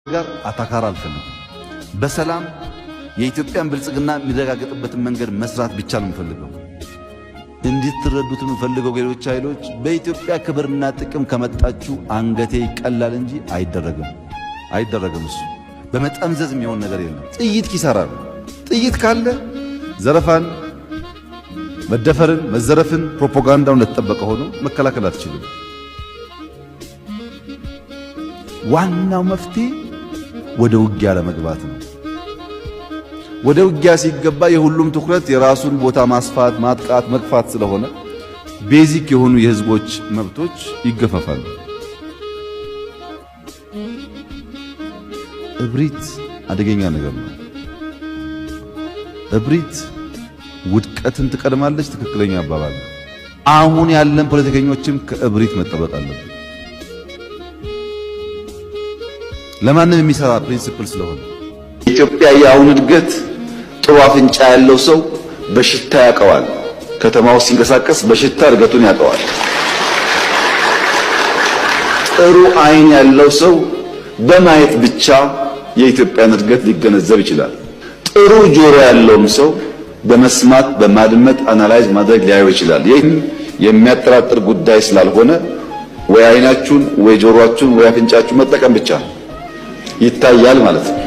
ጋር አታካራ አልፈልግም። በሰላም የኢትዮጵያን ብልጽግና የሚረጋገጥበትን መንገድ መስራት ብቻ ነው የምፈልገው። እንድትረዱት የምፈልገው ሌሎች ኃይሎች በኢትዮጵያ ክብርና ጥቅም ከመጣችሁ አንገቴ ይቀላል እንጂ አይደረግም፣ አይደረግም። እሱ በመጠምዘዝ የሚሆን ነገር የለም። ጥይት ኪሳራ ነው። ጥይት ካለ ዘረፋን፣ መደፈርን፣ መዘረፍን ፕሮፓጋንዳው እንደተጠበቀ ሆኖ መከላከል አትችልም። ዋናው መፍትሄ ወደ ውጊያ ለመግባት ነው። ወደ ውጊያ ሲገባ የሁሉም ትኩረት የራሱን ቦታ ማስፋት፣ ማጥቃት፣ መግፋት ስለሆነ basic የሆኑ የህዝቦች መብቶች ይገፈፋሉ። እብሪት አደገኛ ነገር ነው። እብሪት ውድቀትን ትቀድማለች። ትክክለኛ አባባል ነው። አሁን ያለን ፖለቲከኞችም ከእብሪት መጠበቅ አለብን። ለማንም የሚሰራ principle ስለሆነ ኢትዮጵያ የአሁን እድገት ጥሩ አፍንጫ ያለው ሰው በሽታ ያውቀዋል። ከተማ ውስጥ ሲንቀሳቀስ በሽታ እድገቱን ያውቀዋል። ጥሩ አይን ያለው ሰው በማየት ብቻ የኢትዮጵያን እድገት ሊገነዘብ ይችላል። ጥሩ ጆሮ ያለውም ሰው በመስማት በማድመጥ analyze ማድረግ ሊያየው ይችላል። ይህ የሚያጠራጥር ጉዳይ ስላልሆነ ወይ አይናችሁን ወይ ጆሮአችሁን ወይ አፍንጫችሁን መጠቀም ብቻ ይታያል ማለት ነው።